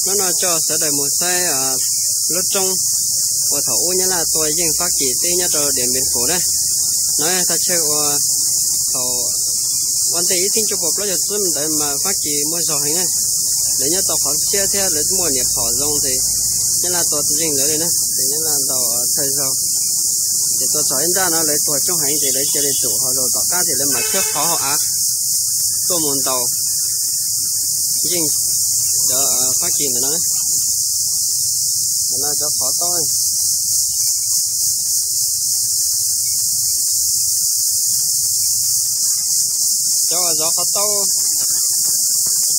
Hnub no coj sawv daws mus saib lub roob uas thaum ub Nyab Laj tua yeej Fab Kis teb nyob rau Diam Npias Kus na. No thaj chaw uas thaum ua ntej ib txhiab cuaj puas plaub caug xwb ntawd mas Fab Kis muaj zog heev na. Lawv nyob tau qhov siab thiab lawv muaj niam phom zoo ces Nyab Laj tua tsis yeej lawv li na. Ces Nyab Laj ntaus thawj zaug ces tua txog ib nrab no lawv tuag coob heev ces lawv cia li tsum hauv zaus tom qab ces lawv mam khawb qhov hauv av tuaj mus ntaus yeej cov Fab Kis ntawm no. Ntawm no cov qhov taub, cov uas zov qhov taub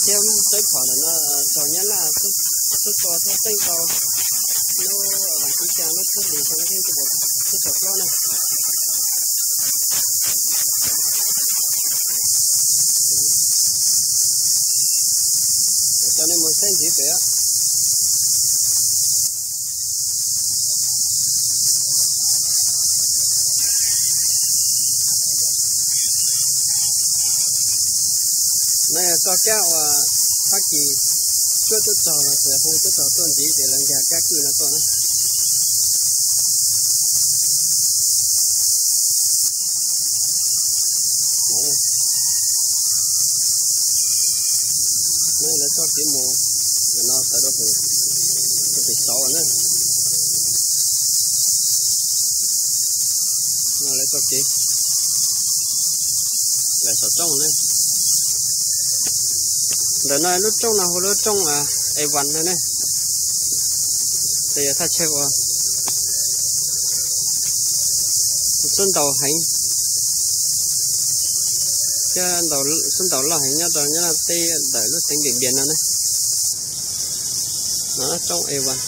thiab txawb phom ntawm no raug Nyab Laj xub tua thiab txeeb tau lub vas thib xya lub txhiab hlis xyoo ib txhiab cuaj puas tsib caug plaub na. Coj nej mus saib ntxiv pem. No yog txoj kab uas Fab Kis cuab tub rog los sis hu tub rog tuaj ntxiv ces lawv nkag kab kwj no tuaj na. No lawv txoj kev mus ntawm no tawm rau pem, rau pem saud na. No lawv txoj kev, lawv saum roob na. Ntawm no lub roob no hu lub roob A Vas no ne. Ces yog thaj chaw uas xub ntaus heev thiab xub ntaus loj heev nyob rau Nyab Laj teb ntawm lub xeev Npiam Npias no na. No roob A Vas.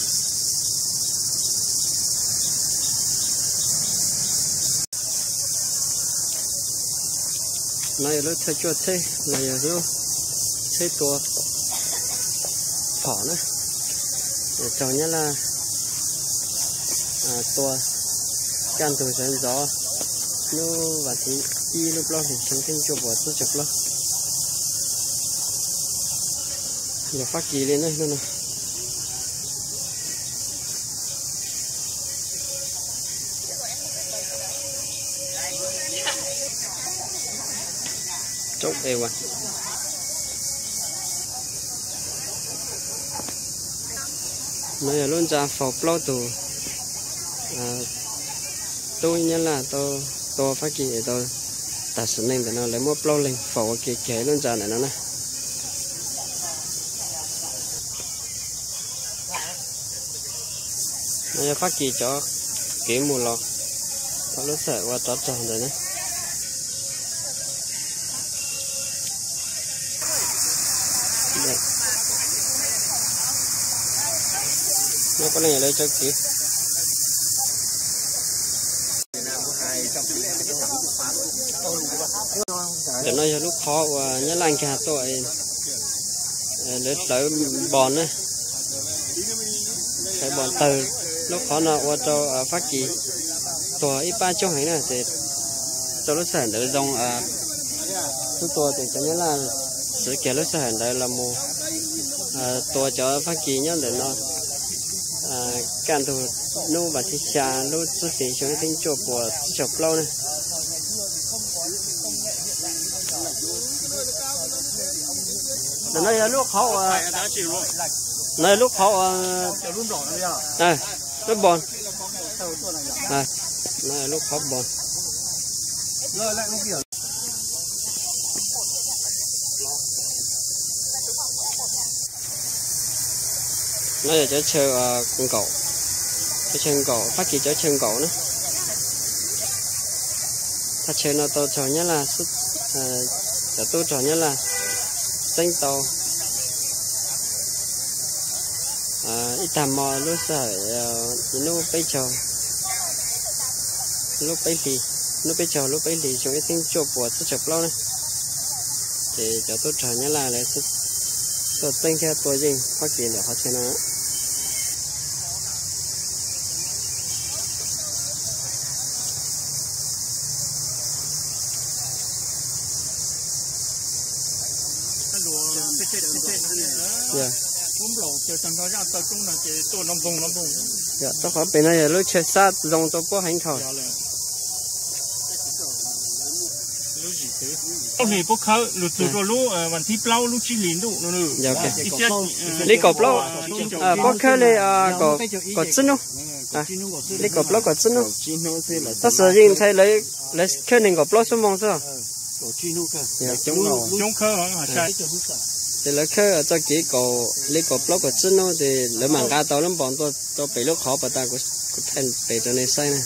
No yog lub thawj cuaj txheb, no yog lub txheb tua phom na. Raug Nyab Laj tua kaj ntug sawv ntxov lub vas thib ib lub plaub hlis xyoo ib txhiab cuaj puas tsib caug plaub. Yog Fab Kis li ne no. Roob A Vas. No yog lub ntxa faus plaub tus tub Nyab Laj tau tua Fab Kis es tau tag sim neej ntawm no, lawv muab plaub leeg faus ua ke kiag lub ntxa ntawm no na. No yog Fab Kis cov kev mus los thaum lub sij hawm ua rov rog ntawd na. No puav leej yog lawv cov kev. Ntawm no yog lub qhov uas Nyab Laj nkag tuaj, lawv hlawv npos na, hlawv npos tawg lub qhov no ua rau Fab Kis tuag ib pab coob heev na. Ces rau lub sij hawm ntawd zoo xub tua ces cov Nyab Laj txwv kiag lub sij hawm ntawd los mus tua cov Fab Kis nyob ntawm no. Kaj ntug hnub vas thib xya lub tsib hlis xyoo ib txhiab cuaj puas tsib caug plaub na. Ntawm no yog lub qhov uas, no yog lub qhov uas, lub npos, no yog lub qhov npos. No yog cov chaw nkaum, cov chaw nkaum, Fab Kis cov chaw nkaum na. Thaj chaw no tau raug Nyab Laj, cov tub rog Nyab Laj txeeb tau ib tag hmo lub sij hawm hnub peb caug, lub peb hlis, hnub peb caug lub peb hlis xyoo ib txhiab cuaj puas tsib caug plaub na. Ces cov tub rog Nyab Laj lawv tuaj txeeb thiab tua yeej Fab Kis ntawm qhov chaw no. Yog, rau qhov pem no yog lub chaw sab zoo rau puab heev dhau. Li kaum plaub, puab khawb li kaum tsib nub, li kaum plaub kaum tsib nub. Tab sis yeej ntshai lawv khawb nees nkaum plaub xuab moos xwb. Ces lawv khawb txoj kev kaum li kaum plaub kaum tsib nub ces lawv mam nqa tau lub npos ntua rau pem lub qhov pas tas kuv thaij pem rau nej saib na.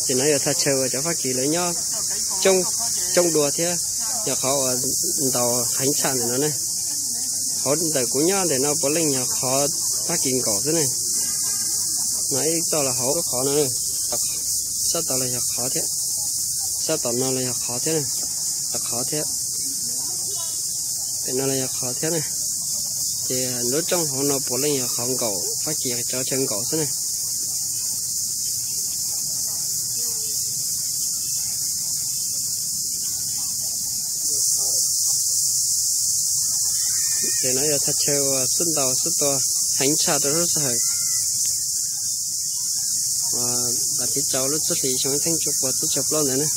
Ces no yog thaj chaw uas cov Fab Kis lawv nyob coob dua thiab yog qhov uas ntaus heev tshaj ntawm no ne. Qhov ntawm kuv nyob ntawm no puav leej yog qhov Fab Kis nkaum xwb ne. No ib txoj los hauv lub qhov no, sab tod los yog qhov thiab, sab tom no los yog qhov thiab, qhov thiab, pem no los yog qhov thiab na. Ces lub rooj hauv no puav leej yog qhov nkaum, Fab Kis cov chaw nkaum xwb na. Ces no yog thaj chaw uas xub ntaus xub tua heev tshaj rau lub sij hawm uas vas thib rau lub tsib hlis xyoo ib txhiab cuaj puas tsib caug plaub ntawd na.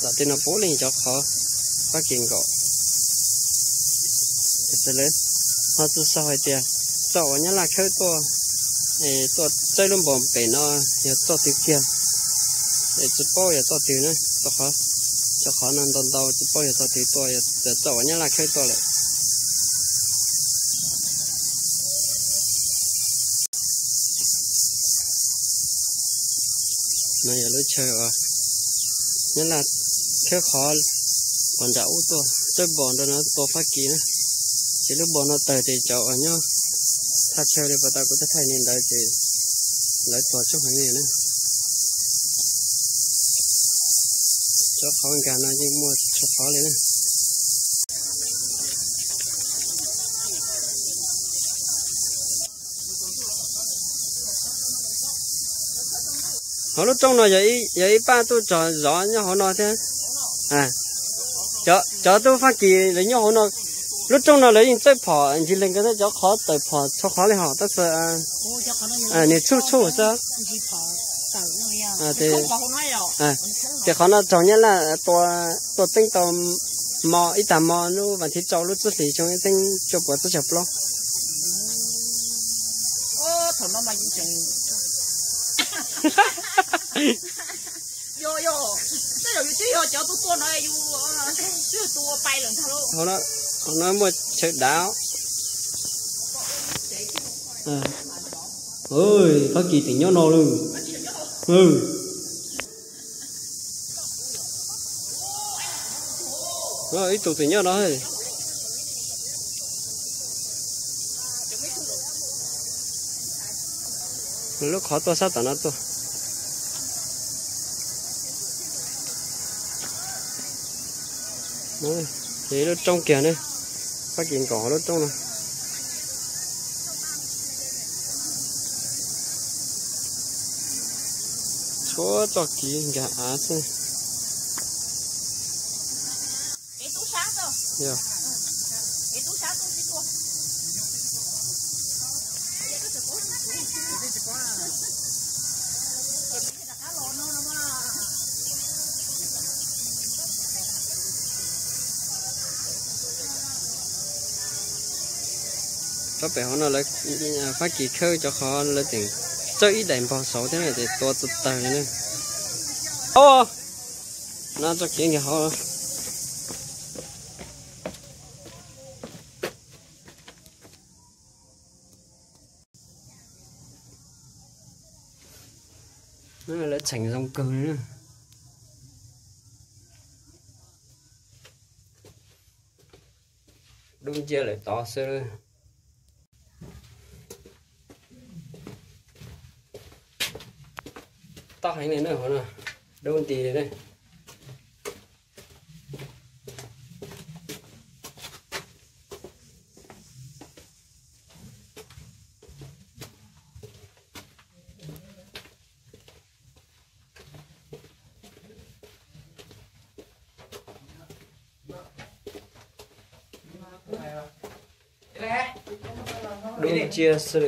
Tom tej no puav leej cov qhov Fab Kis nkaum. Tiam sis lawv ho tsis xav hais tias txoj uas Nyab Laj khawb tuaj, tuaj txawb lub npos pem no yog txoj twg kiag. Es tsis paub yog txoj twg na, txoj qhov, txoj qhov no ntau ntau tsis paub yog txoj twg tuaj, yog txoj uas Nyab Laj khawb tuaj lawm. No yog lub chaw uas Nyab Laj khawb qhov uas nram ub tuaj, txawb npos nrog no tua Fab Kis na. Ces lub npos no tawg ces cov uas nyob thaj chaw li pas tas kuv thaij thaij li ntawd ces lawv tuag tsob heev li na. Cov qhov nkag no yeej muaj txhua qhov li na. Hauv lub rooj no yog ib pab tub rog zov nyob hauv no thiab. Cov tub Fab Kis lawv nyob hauv no, lub rooj no lawv yeej txawb phom ncig leeg kiag thiab, cov qhov tawm phom txhua qhov li hos tab sis nws tshub tshub xwb. Ces qhov no raug Nyab Laj tua txeeb tau mo ib tag mo lub vas thib rau lub tsib hlis xyoo ib txhiab cuaj puas tsib caug plaub. Hauv no muaj chaw dav. Fab Kis tseem nyob no lawm. Ib tug tseem nyob no. Lub qhov tuaj sab tom no tuaj. Ces lub roob kiag ne, Fab Kis nkaum hauv lub roob no. Txhua txoj kev nkag av xwb. Tsob pem hauv no lawv, Fab Kis khawb cov qhov lawv tseem txawb ib daim npog saud thiab ces tua txawv tawg li na. Au, no txoj kev nkag hauv. Lawv tseem zoo kawg li. Dub nciab lawm tod xwb. Tob heev li na hauv no, dub nti li na. Dub nciab xwb.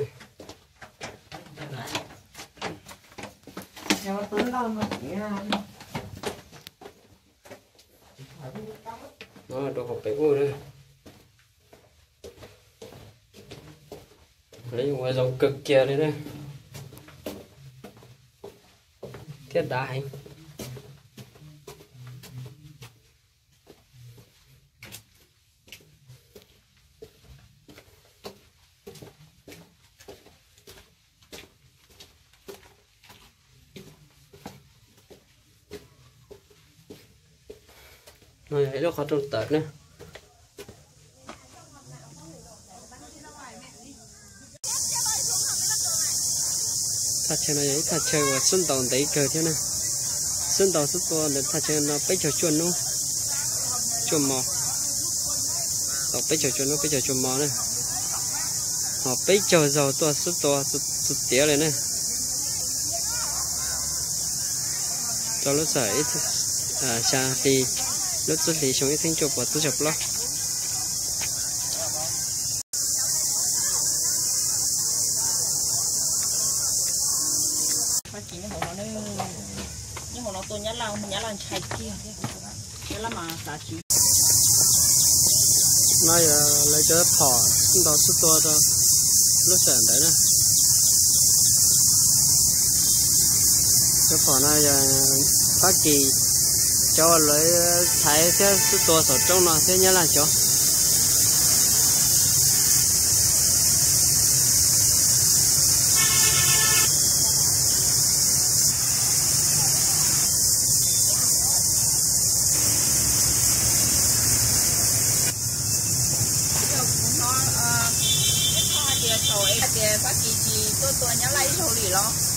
No rau hauv pem ub na. Lawv ua zoo kawg kiag li na. Thiab dav heev. No yog ib lub qhov rooj tawm na. Thaj chaw no yog ib thaj chaw uas xub ntaus ntev kawg thiab na. Xub ntaus xub tua ntawm thaj chaw no peb caug cuaj hnub cuaj hmo. Tau peb caug cuaj hnub peb caug cuaj hmo na. Ho peb caug zaug tuaj xub tua txhua tiav li na. Rau lub sij hawm xya hli, lub txhiab hli xyoo ib txhiab cuaj puas tsib caug plaub. Nyob hauv no tua Nyab Laj, Nyab Laj ntshai kiag, Nyab Laj mas xav tsis. No yog lawv cov phom xub ntaus xub tua rau lub sij hawm ntawd na. Cov phom no yog Fab Kis cov uas lawv thaiv thiab xub tua saum roob no thiab Nyab Laj cov. Kuv hnov ib qho hais tias thaum es hais tias Fab Kis tsis tuaj tua Nyab Laj ib zaug li los?